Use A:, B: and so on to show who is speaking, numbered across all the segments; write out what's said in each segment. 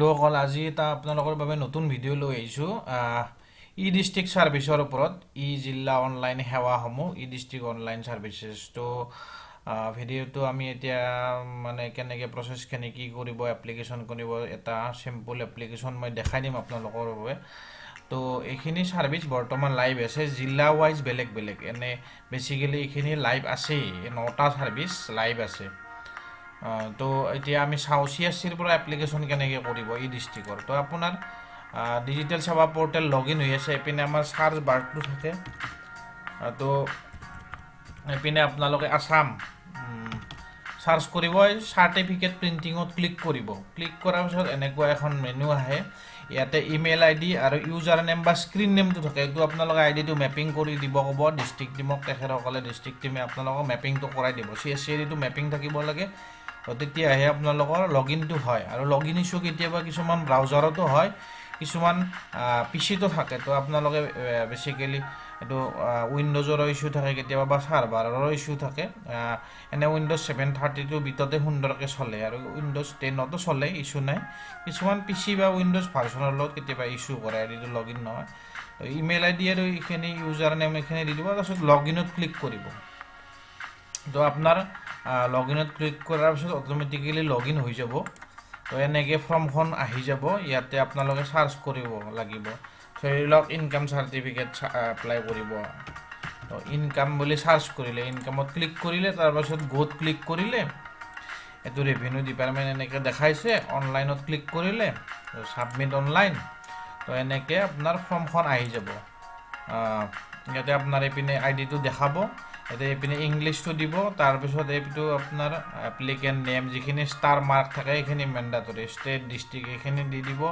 A: বন্ধুসকল, আজি এটা আপোনালোকৰ বাবে নতুন ভিডিঅ' লৈ আহিছোঁ ই ডিষ্ট্ৰিক্ট ছাৰ্ভিচৰ ওপৰত, ই জিলা অনলাইন সেৱাসমূহ, ই ডিষ্ট্ৰিক্ট অনলাইন ছাৰ্ভিচেছ। তো ভিডিঅ'টো আমি এতিয়া মানে কেনেকৈ প্ৰচেছখিনি কি কৰিব, এপ্লিকেশ্যন কৰিব, এটা চিম্পল এপ্লিকেশ্যন মই দেখাই দিম আপোনালোকৰ বাবে। তো এইখিনি ছাৰ্ভিচ বৰ্তমান লাইভ আছে, জিলা ৱাইজ বেলেগ বেলেগ। এনে বেচিকেলি এইখিনি লাইভ আছেই, নটা ছাৰ্ভিচ লাইভ আছে। তো এতিয়া আমি চাওঁ চিএছচিৰ পৰা এপ্লিকেশ্যন কেনেকৈ কৰিব ই ডিষ্ট্ৰিক্টৰ। তো আপোনাৰ ডিজিটেল সেৱা পৰ্টেল লগ ইন হৈ আছে। এইপিনে আমাৰ চাৰ্চ বাৰটো থাকে। তো এইপিনে আপোনালোকে আছাম চাৰ্চ কৰিব, চাৰ্টিফিকেট প্ৰিণ্টিঙত ক্লিক কৰিব। ক্লিক কৰাৰ পিছত এনেকুৱা এখন মেনু আহে। ইয়াতে ইমেইল আই ডি আৰু ইউজাৰ নেম বা স্ক্ৰীণ নেমটো থাকে। এইটো আপোনালোকে আই ডিটো মেপিং কৰি দিব ক'ব ডিষ্ট্ৰিক্ট টিমক। তেখেতসকলে, ডিষ্ট্ৰিক্ট টিমে আপোনালোকক মেপিংটো কৰাই দিব। চিএছচি আই ডিটো মেপিং থাকিব লাগে, তো তেতিয়াহে আপোনালোকৰ লগ ইনটো হয়। আৰু লগ ইন ইছ্যু কেতিয়াবা কিছুমান ব্ৰাউজাৰতো হয়, কিছুমান পিচিতো থাকে। তো আপোনালোকে বেচিকেলি এইটো উইণ্ড'জৰো ইছ্যু থাকে কেতিয়াবা বা ছাৰ্ভাৰৰো ইছ্যু থাকে। এনে উইণ্ড'জ 7 32 বিটতে সুন্দৰকৈ চলে আৰু উইণ্ড'জ 10তো চলে, ইছ্যু নাই। কিছুমান পিচি বা উইণ্ড'জ ভাৰ্চনৰ লগত কেতিয়াবা ইছ্যু কৰে, আই ডিটো লগ ইন নহয়। ইমেইল আই ডি আৰু এইখিনি ইউজাৰ নেম এইখিনি দি দিব, তাৰপিছত লগ ইনত ক্লিক কৰিব। তো আপোনাৰ লগ ইনত ক্লিক কৰাৰ পিছত অট'মেটিকেলি লগ ইন হৈ যাব। তো এনেকৈ ফৰ্মখন আহি যাব। ইয়াতে আপোনালোকে চাৰ্চ কৰিব লাগিব। ধৰি লওক ইনকাম চাৰ্টিফিকেট এপ্লাই কৰিব, তো ইনকাম বুলি চাৰ্চ কৰিলে, ইনকামত ক্লিক কৰিলে, তাৰপাছত গ'ত ক্লিক কৰিলে, এইটো ৰেভিনিউ ডিপাৰ্টমেণ্ট এনেকৈ দেখাইছে। অনলাইনত ক্লিক কৰিলে, ছাবমিট অনলাইন। তো এনেকৈ আপোনাৰ ফৰ্মখন আহি যাব। ইয়াতে আপোনাৰ এইপিনে আই ডিটো দেখাব। এতিয়া এইপিনে ইংলিছটো দিব। তাৰপিছত এইটো আপোনাৰ এপ্লিকেণ্ট নেম, যিখিনি ষ্টাৰ মাৰ্ক থাকে সেইখিনি মেণ্ডাটৰী, ষ্টেট, ডিষ্ট্ৰিক্ট এইখিনি দি দিব।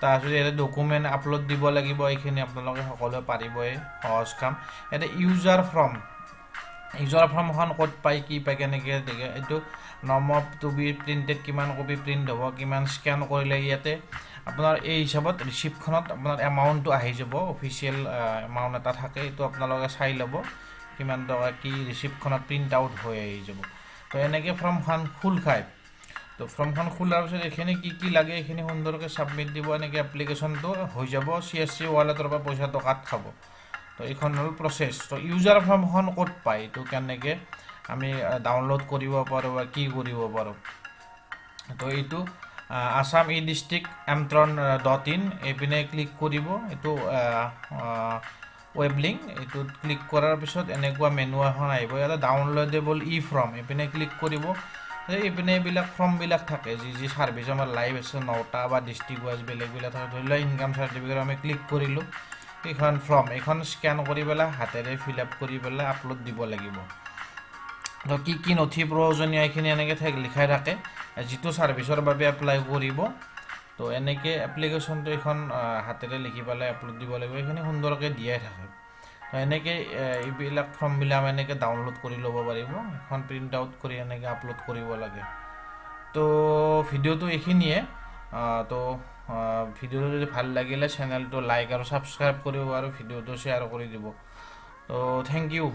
A: তাৰপিছত ইয়াতে ডকুমেণ্ট আপলোড দিব লাগিব। এইখিনি আপোনালোকে সকলোৱে পাৰিবই, সহজ কাম। ইয়াতে ইউজাৰ ফৰ্ম, ইউজাৰ ফৰ্মখন ক'ত পায়, কি পায়, কেনেকৈ দিয়ে, এইটো number two B printed, কিমান কপি প্ৰিণ্ট হ'ব, কিমান স্কেন কৰিলে, ইয়াতে আপোনাৰ এই হিচাপত ৰিচিপ্টখনত আপোনাৰ এমাউণ্টটো আহি যাব। অফিচিয়েল এমাউণ্ট এটা থাকে, এইটো আপোনালোকে চাই ল'ব কিমান টকা কি ৰিচিপ্টখনত প্ৰিণ্ট আউট হৈ আহি যাব। তো এনেকৈ ফৰ্মখন খোল খায়। তো ফৰ্মখন খোলাৰ পিছত এইখিনি কি কি লাগে এইখিনি সুন্দৰকৈ ছাবমিট দিব। এনেকৈ এপ্লিকেশ্যনটো হৈ যাব, চিএছচি ৱালেটৰ পৰা পইচাটো কাট খাব। তো এইখন হ'ল প্ৰচেছ। তো ইউজাৰ ফৰ্মখন ক'ত পায়, এইটো কেনেকৈ আমি ডাউনলোড কৰিব পাৰোঁ বা কি কৰিব পাৰোঁ? তো এইটো আছাম ই ডিষ্ট্ৰিক্ট এমট্ৰন.ইন, এইপিনে ক্লিক কৰিব। এইটো ৱেব লিংক। এইটোত ক্লিক কৰাৰ পিছত এনেকুৱা মেনু এখন আহিব। ইয়াতে ডাউনলোডেবল ই ফৰ্ম, এইপিনে ক্লিক কৰিব। এইপিনে এইবিলাক ফৰ্মবিলাক থাকে, যি যি ছাৰ্ভিচ আমাৰ লাইভ আছে নটা বা ডিষ্ট্ৰিক্ট ৱাইজ বেলেগ বেলেগ থাকে। ধৰি লোৱা ইনকাম চাৰ্টিফিকেট আমি ক্লিক কৰিলোঁ। এইখন ফৰ্ম, এইখন স্কেন কৰি পেলাই হাতেৰে ফিল আপ কৰি পেলাই আপলোড দিব লাগিব। তো কি কি নথি প্ৰয়োজনীয় এইখিনি এনেকৈ লিখাই থাকে, যিটো ছাৰ্ভিচৰ বাবে এপ্লাই কৰিব। তো এনেকৈ এপ্লিকেশ্যনটো এইখন হাতেৰে লিখি পেলাই আপলোড দিব লাগিব। এইখিনি সুন্দৰকৈ দিয়াই থাকে। তো এনেকৈ এইবিলাক ফৰ্মবিলাক এনেকৈ ডাউনলোড কৰি ল'ব পাৰিব। এখন প্ৰিণ্ট আউট কৰি এনেকৈ আপলোড কৰিব লাগে। তো ভিডিঅ'টো এইখিনিয়ে। তো ভিডিঅ'টো যদি ভাল লাগিলে চেনেলটো লাইক আৰু ছাবস্ক্ৰাইব কৰিব আৰু ভিডিঅ'টো শ্বেয়াৰ কৰি দিব। তো thank U.